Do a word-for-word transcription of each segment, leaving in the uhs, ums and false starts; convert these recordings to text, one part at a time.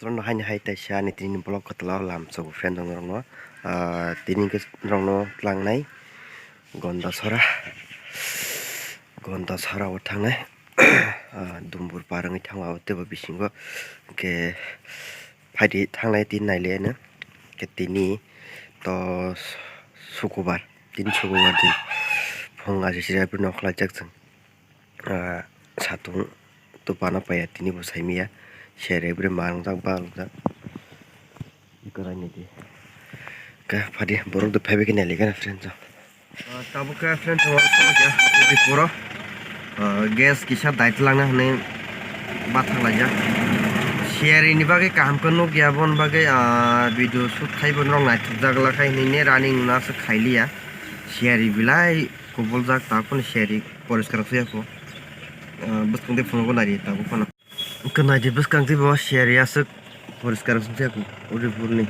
Norokno haini hai taisa ani tini vlog kwtal o lamsogo friend rok norokno. Ah, tini hwnkhe norokno tlangnai Gondasora. Gondasora o thangnai. Ah, Dumbur par wngwi thango abo teibo bisingo. Hwnkhe phaidi thangnai tini nailaiano. Hwnkhe tini to sukubar, tini sukubar din. Phung aji siri aphuru nokhlaijak chwng. Ah, satung tupana paiya tini bo saimaya. Sere bwrwi mangjak ba lungjak. Ikorai ni di. Ka phadi borok do phaibai khe nailikha na friend chong. Ah, tabuk khe friend chong, udi poro. Ah, gas kisa dai tlangna hwnwi bathang laijak. Seri ni bagwi kaham khe nukya, aboni bagwi, ah, video shoot khai bo norok naithokjak la khai hinwi ne running no aswk khailiya. Seri belai kubuljak, tabuk phano seri poriskar wngya kho. Ah, bwskang tei phunukgo nai di tabuk phano. Hwnkhe nai di bwskang tei bo seri aswk poriskar wngya kho uri phuruni.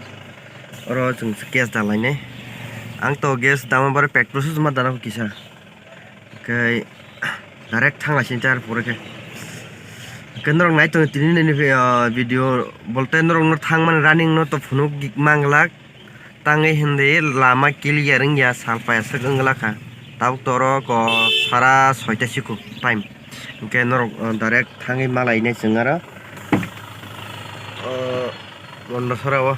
Oro chwng gas dalainai. Ang to gas dama bare petrol se ma dana kho kisa. Hwnkhe direct thang lai sini char pore khe. Hwnkhe norok nai tongo tini nini, ah, video bolte norok no thang mani running no to phunuk manglak. Tangwi hindi lama clear wngya, salpai aswk wngla kha. Tabuk to oro ko sara soita sikuk time. Hwnkhe norok, o, direct thangwi malainai chwng aro. O, Mondosora o.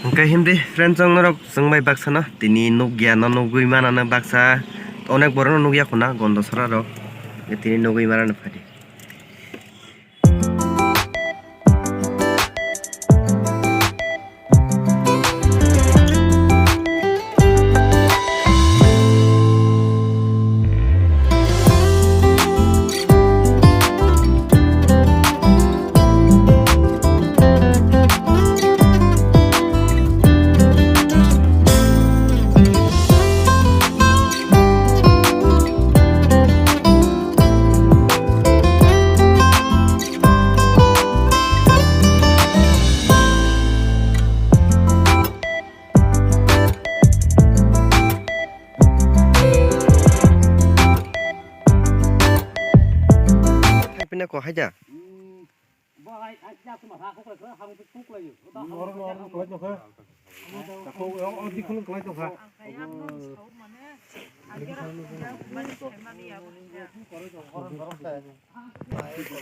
Hwnkhe hindi friend chong norok chwng bai baksa no tini nukya no nugwi manano baksa onek borok no nukya khuna Gondosora rok. Tini nugwi manano phadi. Pina ko haja.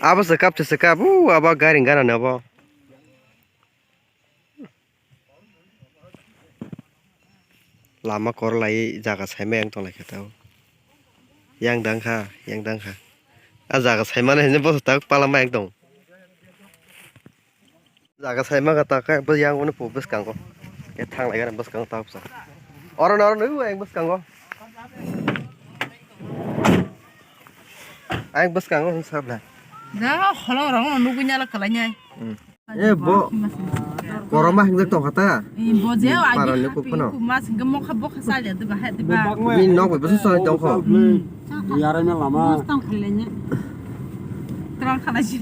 Abo se kap se kap, u abo gari gana ne abo. Lama kor lai jaga saima yang tong lai khe tao. Yang dang kha, yang dang kha. A jaga saimani hwnwi boso tak palama yang tong. Jaga saima kha tak khe bo yang uni po bwskango. Ke thang lai gana bwskango tak bwsa. Oro no, oro no, yang bwskango. Ang bwskango hwn sabla. Ja holo rong no nugwi nyala kalai nyai. Hmm. Eh, bo. Koroma hingjak tongkha ta? Eh, bo je, hmm, ai, parani kuk phano. Mas hingke mokha bokha salya diba, hai diba. Bini nok bai bwswk salai tongkho. Hmm. Yarai na lama. Mas tong khalai nya. Terang khalai si.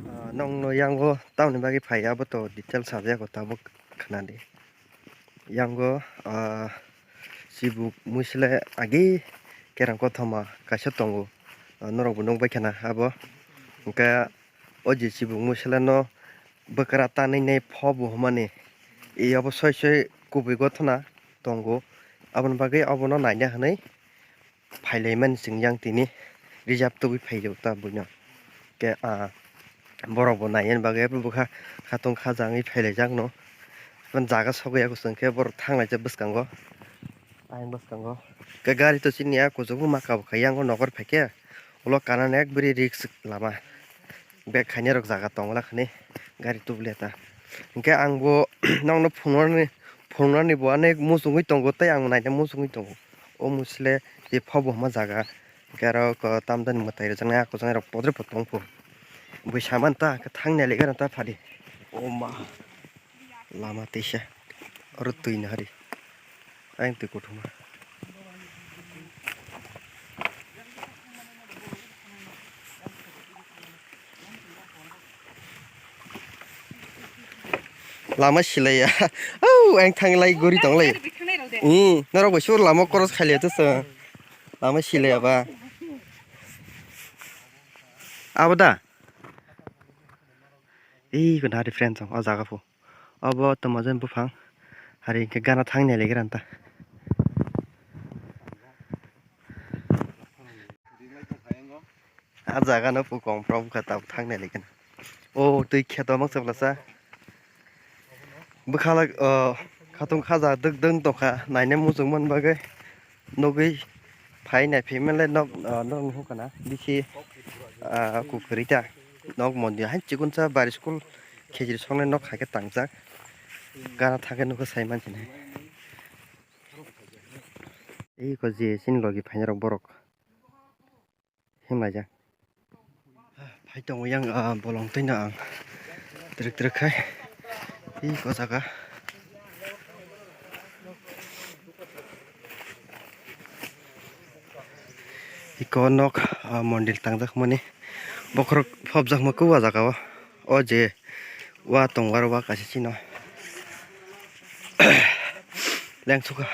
Ah, nong no yang bo tamni bagwi phai abo to detail sajak ko tabuk khna di. Yang go, ah, chibuk mui sele agi kerang kothoma kaisa tongo. Ah, norok bo nukbai khana abo. Hingke o je chibuk mui sele no bwkra tanwi nai pho bo hwnmani. I abo soi soi kubui gothona tongo. Aboni bagwi abono naina hwnwi phailaimani chwng yang tini reserve tubui phaijak ta buino. Ke, ah, borok bo naina bagwi bwkha khatung khaja wngwi phailaijak no. Jaga sogwi ya kwchwng khe borok thanglaijak bwskango. Ayang bwskango. Ke gari to chini ya kuchuk ma kabo khai yang nokar phaikhe ulo kanani ekbari risk lama. Bek khainai rok jaga tongla khani gari tubule ta. Hinkhe ang bo nokno phunuknani, phunuknani bo ani muchungwi tongo tei ang naina muchungwi tongo. O mui sele je pho bo hwnma jaga. Hinkhe aro ko tamdani mwtai rwjaknai a kwchangni rok podre pod tongpho. Bui saimanta khe thangni alikhe ta phadi. O ma. Lama teisa. Oro twi nahari. Ayang twi kothoma. Lama silaiya. Au, ayang thanglai guri tonglai. Hmm, norok bai sur lama cross khailiya to sa. Lama silaiya ba. Abo da? Ih, ko nari friend song, o jaga pho. Obo tamo jen buphang. Hari hingke gana thang ni legra ta. A jaga no pho kong prom kha tabuk thang ni legra. O twi kheto mak chapla sa. Bwkhalak, o, khatung khaja dwk dwng tongkha, naina muchung man bagwi nugwi phai nai phimale nok, o, nok nuhukha na bisi, a, kukwrwi ta nok mondir hai chikonsa bari school khejri songnai nok hai khe tangjak gana thangkhe nukha sai mansinai. Eko je chini logi phainai rok borok. Himlaijak. Phai tongo yang, ah, bolong twi no ang. Twrwk twrwk khai. Ih, ko jaga. Iko nok, ah, mondir tangjak mani. Bokhorok phobjak ma kua jaga o. O je wa tongo aro wa kaisa chino. Lengsukha.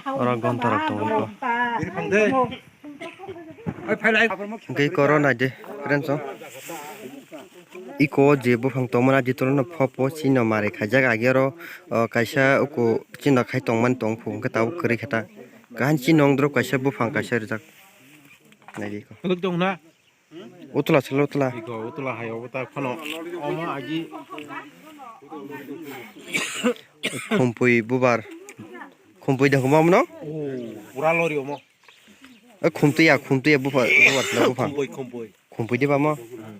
Oro gonta rok tongo. Hingke iko oro naide, friends o. Iko je buphang tongmani adi tongmani pho pho chini no mari khaijak agi oro, o, kaisa uku chini no khai tongmani tong phu hingke tabuk kwrwi khe ta. Kahan chini no wngdrop kaisa buphang kaisa rijak. Naidi iko. Kwlwk tong na? Utla salo utla. Iko utla hai obo ta phano. Omo agi. Khumpui bubar. Khumpui dengkho ma mano? Oh, pura lori omo. Eh, khumtwi ya, khumtwi ya, buphar, buphar, buphar. Khumpui, khumpui. Khumpui de ba mo? Hmm.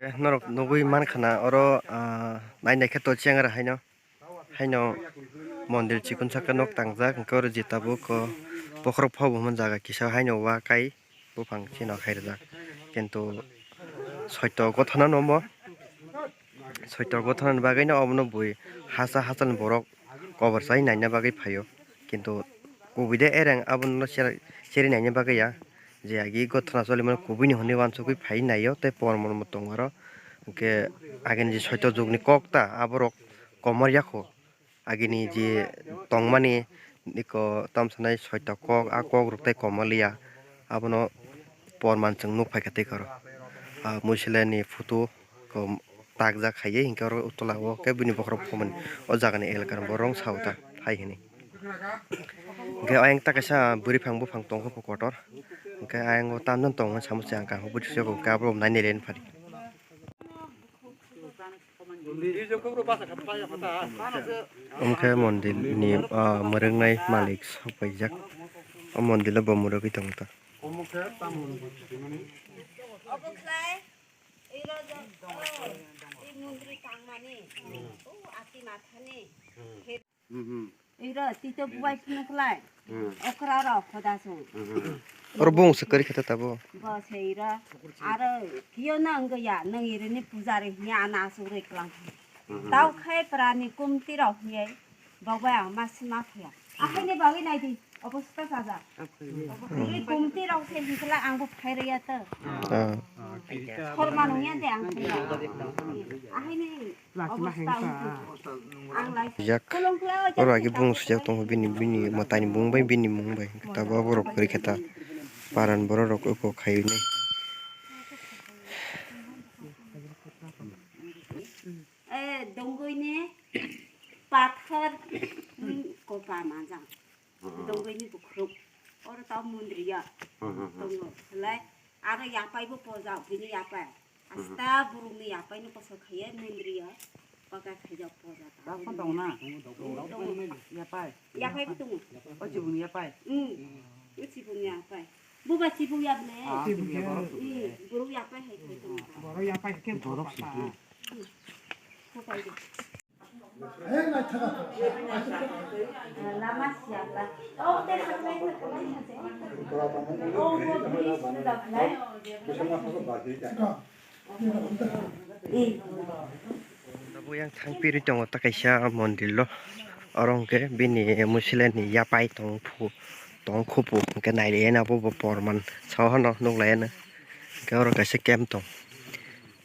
Eh, norok nugwi mankha na oro, ah, nainai khe to cheng ra haino. Haino mondir chikon saka nok tangjak, hwnkhe oro je tabuk, oh, bokhorok phobo hwnmani jaga kisa haino wa kai. Buphang chino khairwjak, kintu soito gothana no omo, soito gothana ni bagwi no omono bui hasa hasa ni borok kobor chai naina bagwi phaio, kintu kubui de ereng abono no cheri naina bagwi ya, je agi gothana choli mano kubui ni hwnwi uansugwi phai naio tei por mormo tongo aro, hwnkhe agini je soito jug ni kok ta aborok komor yakho. Agini je tongmani iko tamsanai soito kok, a kok rok tei komoliya, abono porman chwng nuk phaikha tei oro. Ah, Muisilani photo ko takjak khaiwi hinkhe oro tola o khe bini bokhorok phomani o jagani elakani borok wng sao ta hai hwnwi. Hinkhe ayang ta kaisa bwrwiphang buphang tongkha kotor, hinkhe ayang o tamjani tongmani samung se ang kaham bwtwi se khe abo rok nainai len phari. Omo khe mondir ni, ah, mwrwknai malik sok paijak. O mondir o bo mwrwgwi tongo ta. Obo khlai, iro jo, o, i mundri tangmani, o, ati mathani. Iro tito buai phunuk lai. Okra ro khoda sung. Oro bung se kari khata tabo. Bo se iro. Aro kio na wngya, nang iri ni pujari hiya ana asuk rwi klang. Tau khai prani kumti rok hiya. Bo bai ang masi ma phiya. Ahai ni bagwi nai di. Obosta saja. Iri kumti rok se hikla ang bo phai rwi ya to. Khorma nung ya de ang. Ahai ni. Jak. Oro agi bung sujak tongo bini, bini mwtai ni bung bai, bini mung bai. Tabuk aborok kwrwi khe ta paran borok rok eko khai hwnwi. Eh, dongoi ni pathor, mm, kopa majang. Dongoi ni bukhuk. Oro tau mundri ya. Tongo. Lai. Aro yapai bo poja, bini yapai. Asta burung ni yapai no kosok khaiye mundri ya. Pakai khaijak poja ta. Dak pon tongo na? Tongo. Yapai. Yapai bo tongo. O chibung ni yapai? Hmm. O chibung ni yapai. Buba chibung ya bne? Ah, chibung ya, borok chibung ya. Hmm. Burung yapai hai khai tongo. Borok yapai khe borok chibung. Khopai de. Abo yang thang piri tongo ta kaisa mondir lo. Oro hwnkhe bini musileni yapai tong phu-, tong khupu hwnkhe nailaiya na, abo bo porman sao hano nuklaiyano. Hwnkhe oro kaisa camp tong,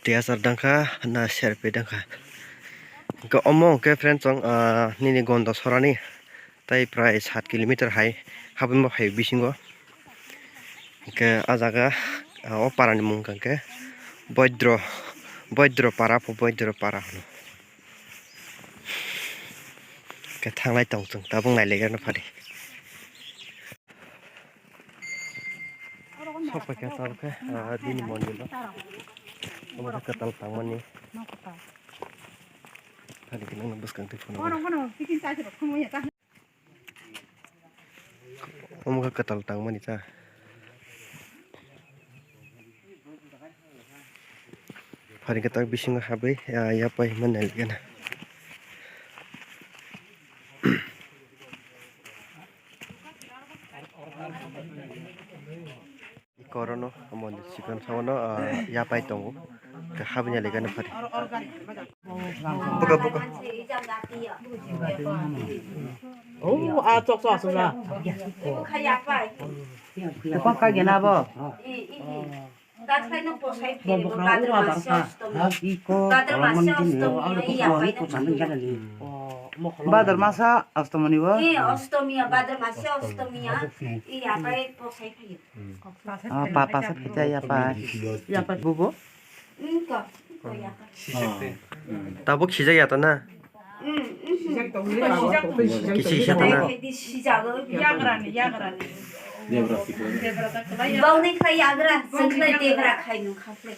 tiyasar dangkha na serpi dangkha. Hwnkhe omo hwnkhe friend chwng, ah, nini Gonda sorani tei prai sat kilometer hai habwi ma phai bisingo. Hwnkhe ah jaga, ah, o parani mung hwnkhe Boidro, Boidro para pho, Boidro para hwno. Khe thanglai tong chwng, tabuk nailaigrano phari. Sokphaikha tabuk khe, ah, bini mondir o. Omo khe kwtal tangmani. Phari khe nangno bwskang twi phunukgo. Omo khe kwtal tangmani ta. Phari khe tak bisingo habwi, ah, yapai hwnmani nailikgana. Korono omo ni sikon saono, ah, yapai tongo. Khe habwini nailikgana phari. Buka, buka. Oh, ah, chok, chok, aswk na. Buka kha gena bo. Bo buka, buka, buka. Iko, Badar masa ostomi, osto-, ostomi, iya, pai na. Badar masa ostomi ni bo? Eh, ostomi ya, badar masa ostomi ya. Iya, pai posai phayo. Ah, pa, pa, sa phita ya, pa. Ya, pa, bubo? Tabuk sijak ya ta na? Kisi kisa ta na? Yagrani, yagrani. Bauni khai yagra, sengkhlai debra khai nung khaklai.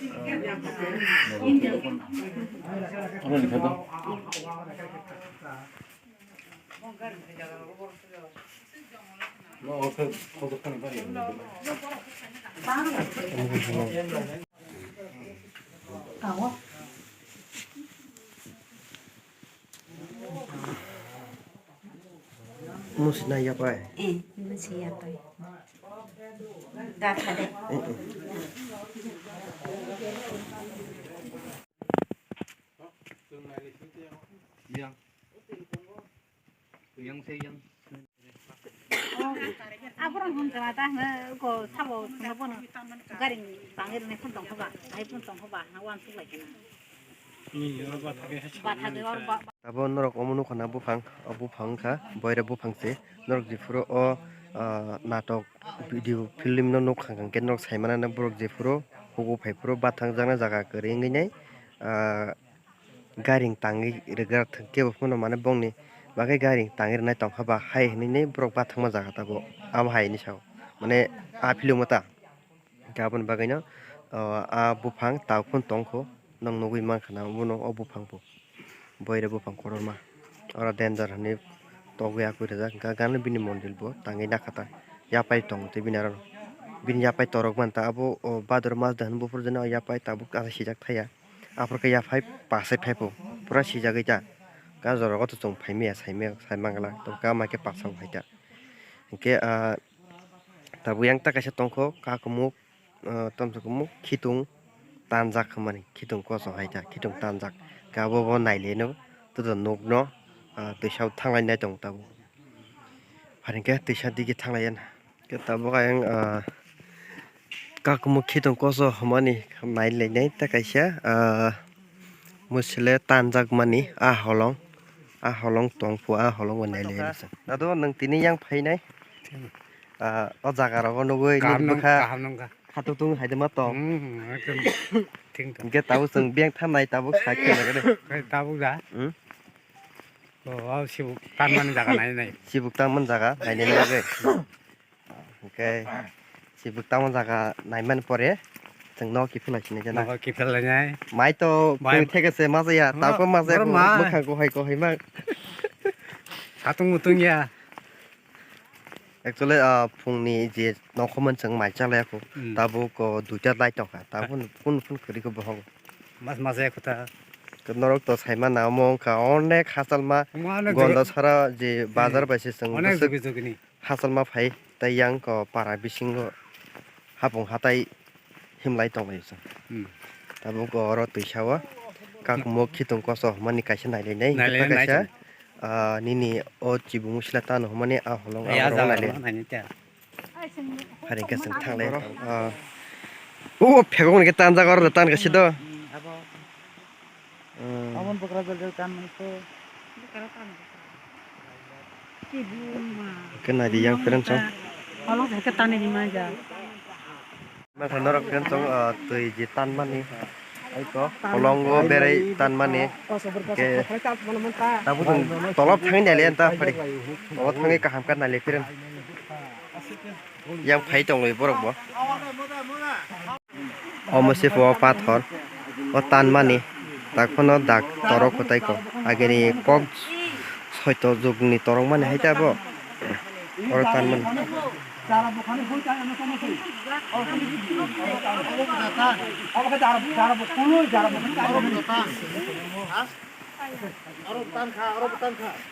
Musi na yapai? Eh, musi yapai. Gatha de. Eh, eh. Yang. Yang se yang. Aborok hwn kha ta hwno ko sabo hwno bono gari tangwi rwni phano tongkha ba, hai phano tongkha ba, hwno uansuk lai khe na. Bathagwi oro ba. Abo norok omo nukha na buphang, o buphang wngkha boira buphang se. Norok jephuru o, ah, natok video film no nukha hwnkhe norok sai mano borok jephuru hugo phaiphuru bathang jakna jaga kwrwi wngwi nai, ah, gairing tangwi rwgrak thwk kebo phano, mane bongni bagwi gairing tangwi rwnai tongkha ba hai hinwi borok bathangma jaga tabuk amo hai hinwi sao, mane a film o ta. Hwnkhe aboni bagwino, o, a buphang tabuk phano tongkho, nwng nugwi mankha na bono o buphang bo, boira buphang kotorma, oro danger hinwi togwi yakwi rijak, hwnkhe gana bini mondir bo tangwi nakha ta, yapai tongo tei bini aro, bini yapai torok manta abo, o, Bhadra mas de hinwi buphuru jani o yapai tabuk asa sijak thaya. Aphuru khe yaphai pasai phaiphuru pura sijagwi ta. Ga jorao to chwng phaimaya, saimaya, saimangla. To ga mai khe pasao hai ta. Hinkhe, ah, tabuk yang ta kaisa tongkho, kakumuk, ah, tamsa kumuk, khitung tanjak hwnmani, khitung koso hai ta, khitung tanjak. Ga bo bo naileno, to to nukno, ah, twisa thanglai nai tongo tabuk. Phai hinkhe twisa digi thanglaiya na. Khe tabuk ayang, ah, kakumuk khitung koso hwnmani nai lainai ta kaisa, ah, musile tanjakmani a holong, a holong tongphu, a holong bo nai lai rwsa. Dado, nwng tini yang phainai? Ah, o jaga rogo nugwi kaham nung-, nukha. Kaham nungkha. Khatuk tung hai de ma tong. Hmm, ekdom thik tong. Hinkhe tabuk chwng biyang thanai tabuk sak khe nai de. Tabuk da. Hmm? O, o, sibuk tanmani jaga nai nai. Sibuk tanmani jaga nai nai nai. Hinkhe sibuk tamo jaga naimani pore chwng no kiphilai sinai jana. Nogo kiphilai nai. Mai to mai phung theke se ma jaya, hmm, ta ko ma jaya, boro ma. Mwkhang kohai kohai ma. Satung mutung ya. Actually, ah, phungni je nokhoman chwng mai chalai ako, hmm, tabuk, oh, duita lai tongkha, tabuk phun phun kwrwi khe bohok. Mas mas ya kota. Norok to saima na omo wngkha onek hachalma, omo onek Gonda jogo-, sara je, hmm, bazar bai se chwng onek bwswk jogi jogini. Hachalma phai tei yang ko para bisingo hapung hatai himlai tonglaio chwng. Hmm. Tabuk oro twisa o kakmuk khitung koso hwnmani kaisa nailainai, hwnkhe nailainai kaisa nailainai. Ah, nini o chibung sila tano hwnmani a holong a borok naile. Hari khe chwng thanglai. Ah. O phegong ni khe tanjak oro tan khe sido. Hmm. Khe naidi yang friend song. Mankha norok friend song, ah, twi je tanmani, aiko kolongo berai tanmani, ke tabuk tolop thangwi naile ta phari, o thangwi kaham khe naile friend. Yang phai tongwi borok bo. Omo se pho pathor, o tanmani, tak phano dak torok kwtai ko, agini kok soito jugni torok mani hai ta bo, oro tanmani.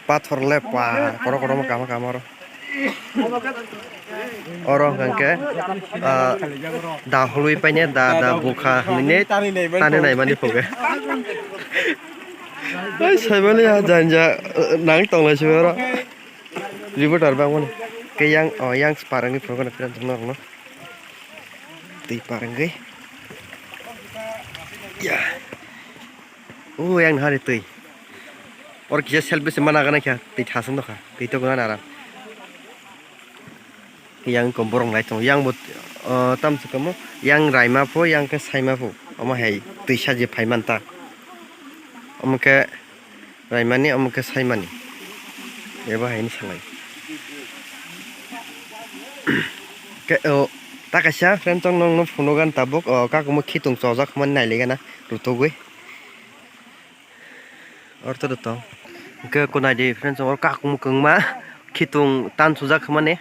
Pathor le pa, korok korok kama kama oro. Oro hwnkhe, ah, da hului paine da, da bukha hinwi tani naimani phuge. Ai, saimani ha janja, ah, nang tonglai siboro. Reporter bangmani. Ke yang, oh, yang parangwi phunukgana friend rokno. Twi parangwi. Ya. O yang hari twi. Or kisa selfie se mana gana kya, twi thasung dokha. Twi to gana nara. Yang kom borok nai tongo. Yang bo, uh, tam se komo. Yang raima pho, yang khe saima pho. Omo hai twi sa je phai man ta. Omo khe raimani, omo khe saimani. Ebo hai ni salai. Ke, o, ta kaisa friend tong nong no phunukgana tabuk, o, kakumo khitung chojak hwnmani nailigana rutugwi. Ortho rwtong. Hwnkhe kunai di friends, oro kakung kwngma khitung tan sujak hwnmani.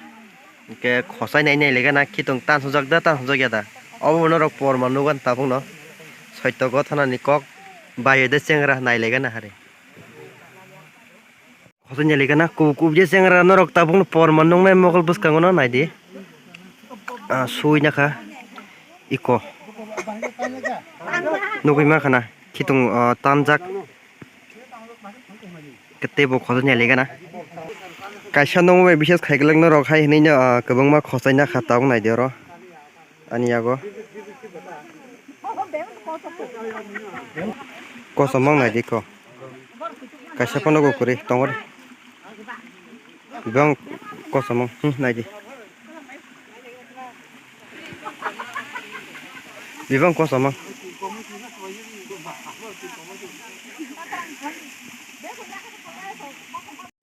Hwnkhe khosai nai nai lega na khitung tan sujak da, tan sujak ya da. Obo norok porma nukgani tabukno. Soito gothanani kok bayo de chengra nai lega na hari. Khosai nai lega na kubuk kubuk je chengra norok tabukno porma nuknai mokol bwskango no nai di. Ah, sui nakha iko. Nugui mankha na. Khitung, ah, tanjak. Teibo khosai nai lega na. Kaisa nungwi bises khaiglak norok hai hinwi no, ah, kwbangma khosai nakha tabuk naidi oro. Ani yago. Kosom mang naidi ko. Kaisa phano go kwrwi tongo de. Bibang kosom mang, hmm, naidi. Bibang kosom mang.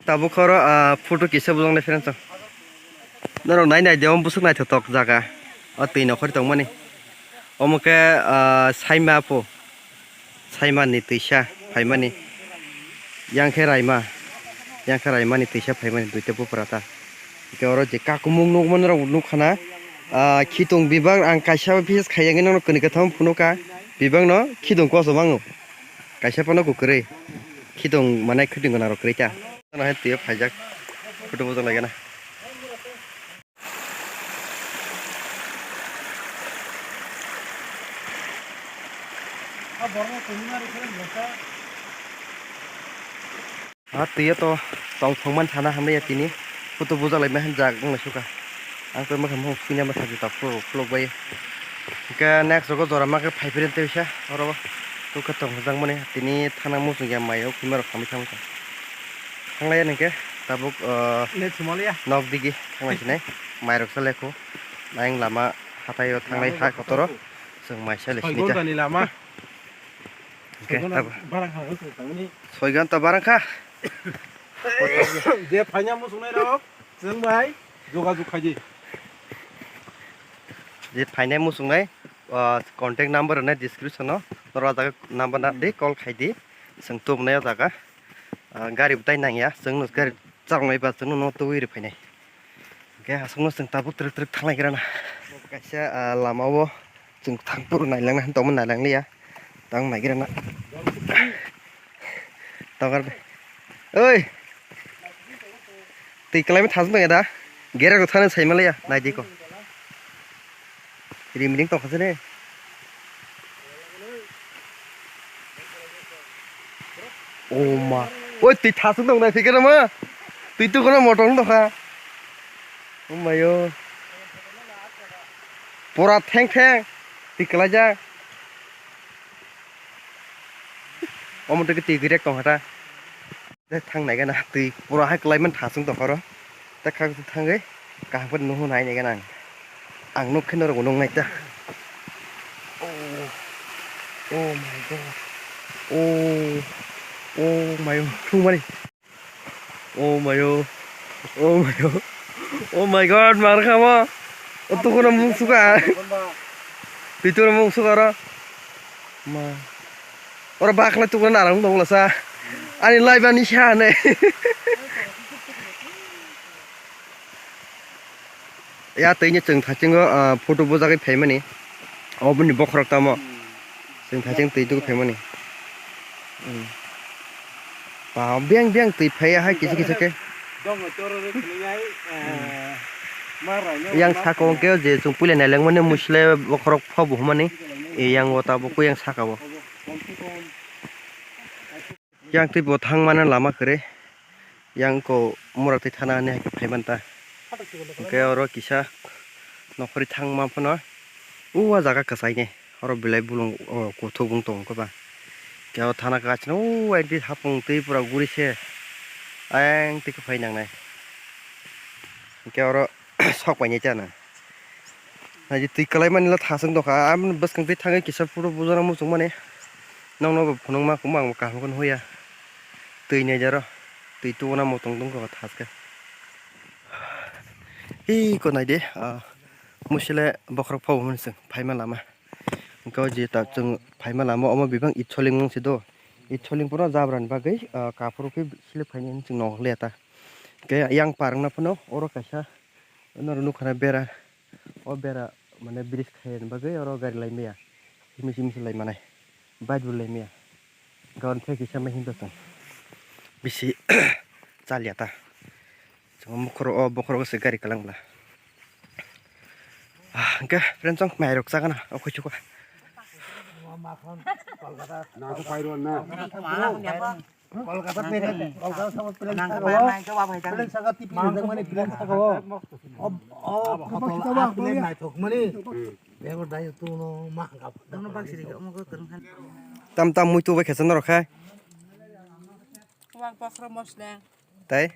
Tabuk oro, ah, photo kisa bujak nai friends. Norok nai nai de, omo bwswk naithotok jaga. O twi nokhor tongmani. Omo khe, ah, saima pho. Saimani twisa phaimani. Yang khe raima. Yang khe raimani twisa phaimani duita bupra ta. Hwnkhe oro je kakumung nukmani rok nukha na, ah, khitung bibang ang kaisa piece khaiyangwi nokno kwnwi kwtham phunukha. Bibangno khitung kosom ango. Kaisa phano kwrwi. Khitung manai khitung gwnang rok kwrwi ta. Ano hai twiyo phaijak. Photo bujak laigana. Ah, twiyo to tongthok man sana hamya tini. Photo bujak lai mani jak wng lai suka. Ang to mwkhang mung sui nama thabi ta phulo phulo bai. Hwnkhe next rogo jora ma khe phai phiri tei sa oro tungkhe tongthok jak mani tini thana muchung ya mai o khima rok khamwi thangkha. Thanglai ya hwnkhe tabuk, ah, nok digi thanglai sinai mai rok sa lekho. Ayang lama hatai o thanglai ha kotoro chwng mai sa lai sinai ta. Hwnkhe tabuk soi ghonta barang kha. Je phaina muchungnai rok chwng bai jogajog khaidi. Je phainai muchungnai, ah, contact number rwnai description o, norok o jaga number na di, call khaidi, chwng tubunai o jaga. Ah, gari bo tai nangya, chwng no gari chaknai ba chwng no tubui rw phainai. Hwnkhe aswkno chwng tabuk twrwk twrwk thanglai gra na. Kaisa, ah, lama o chwng thang phuru nailangna tongma nailanglia. Tang naigra na. Tokar de. Oi. Twi kwlaima thasung tong ya da. Gera rok thani sai malaya. Nai di ko. Rim ring tong khasene. O ma. Oi, twi thasuk dong nai phikhe ma. Twi tu kono motor dong kha. Omayo. Pura theng theng. Twi kwlaijak. Omo twi twi girek tong kha ta. Tei thang nai gana twi pura hai kwlai man thasung tong kha oro. Tei kha thangwi kaham khe nuhun hai nai gana ang. Ang nuk khe norok bo nuk nai ta. Oh, oh my God. Oh, oh my God. Thung mani. Oh my God. Oh my God. Oh my God. Mar kha mo. O tukuna mung suka. Pitura mung suka ro. Ma. Oro bakla tukuna narang dong lasa. Ani live ani sa ne. Ya twi ni chwng thaching o, ah, photo bujagwi phaimani. Oboni bokhorok tamo. Chwng thaching twi tugwi phaimani. Hmm. Ba, biang biang twi phaiya hai kisa kisa khe. Yang saka o khe je chwng puila nailengmani musle bokhorok pho buhumani. E yang o tabuk yang saka o. Yang twi bo thang mano lama kwrwi. Yang ko mura twi thana hinwi hai khe phai man ta. Hwnkhe oro kisa nokhorwi thang man phano. O jaga kwchai ni. Oro belai bolong, o, kuthuk wng tongo khe ba. Khe o thana kaisa o, o, hapung twi pura guri se. Ayang twi khe phai nangnai. Hwnkhe oro sok painai chana. Naidi twi kwlai mani le thasung tongkha. Aboni bwskang twi thangwi kisa photo bujana muchung mani. Nokno bo phunukma, kung bo ang bo kaham khe nuya. Twi naijaro. Twi tubuna muchung tongkha thaskhe. Iko naidi, ah, musile bokhorok pho hwnwi chwng phaima lama. Hwnkhe o je ta chwng phaima lama omo bebak itholing wng se do. Itholing phano jabra ni bagwi, ah, kaphuru khe slip phainai hwnwi chwng nongkha liya ta. Hwnkhe yang parwngna phano oro kaisa norok nukha na bera. O bera mane bridge khaina bagwi oro gari lai maya. Himsi himsi lai manai. Bike bo lai maya. Gaon phai kisa mai hinba chwng. Bisi chaliya ta. Chwng bokhorok, o bokhorok se gari kwlang bla. Ah, hwnkhe friend chong mai rok chagana o khuichuka. Nang khe phai rw na. Kolkata pele, Kolkata sama pele saka wo. Pele saka tipi rijak mani pele saka wo. Ob, ob, hotel asli naithok mani. Bego dai tu no ma hangka. Tam tam muitu bai khesa norok khai. Wak bakro mosle. Tai?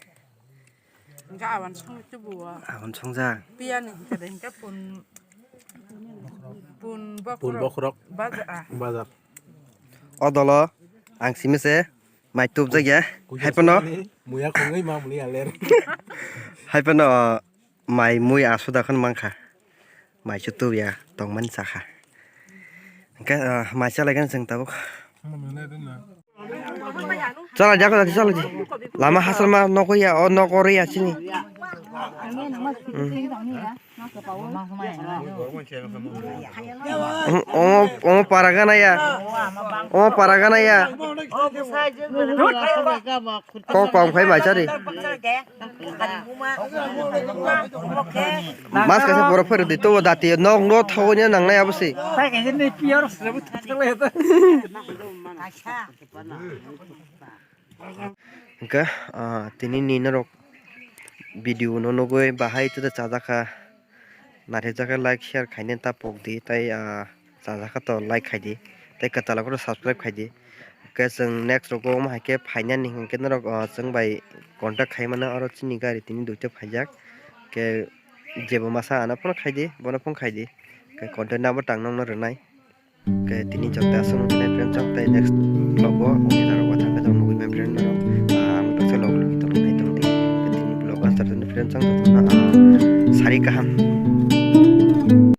Hingke awan song tubuo. Awan songjak. Piyani hingke de hingke pun, pun bokrok. Pun bokrok. Baja, ah. Baja. O dolo ang simi se mai tubjak ya. Hai pono. Muya kongoi ma muli aler. Hai pono mai mui asu dakhon mangkha. Mai chu tubya tongmani sakha. Hingke, ah, mai chalai gana chwng tabuk. Chala jako jati chala ji. Lama hasal ma nogo ya, o nogo re ya chini. Hmm. Omo, omo para gana ya. Omo para gana ya. Kok kom khai mai chari. Mas kaisa borok phai rwdi, tobo dati nok no thogwi nangnai abo se. Hingke, ah, tini ni norok video no nugwi bahai tei chajakha. Naithokjakhe like, share khaina ta pokdi, tei, ah, chajakha to like khaidi, tei kwtal khe subscribe khaidi. Hwnkhe chwng next rogo omo hai khe phainani hwnkhe norok, ah, chwng bai contact khai mano, oro chini gari tini duita phaijak. Khe jebo masa ano phone khaidi, bono phone khaidi. Khe contact number tang nokno rwnai. Khe tini jokta aswk nuknai friend chong tei next vlog o nini jora o thangkhe chong nugwi mani friend norok, ah, ang baksa log logi tongmani tongdi. Khe tini vlog o aswk tongni friend chong jotono, ah, sari kaham.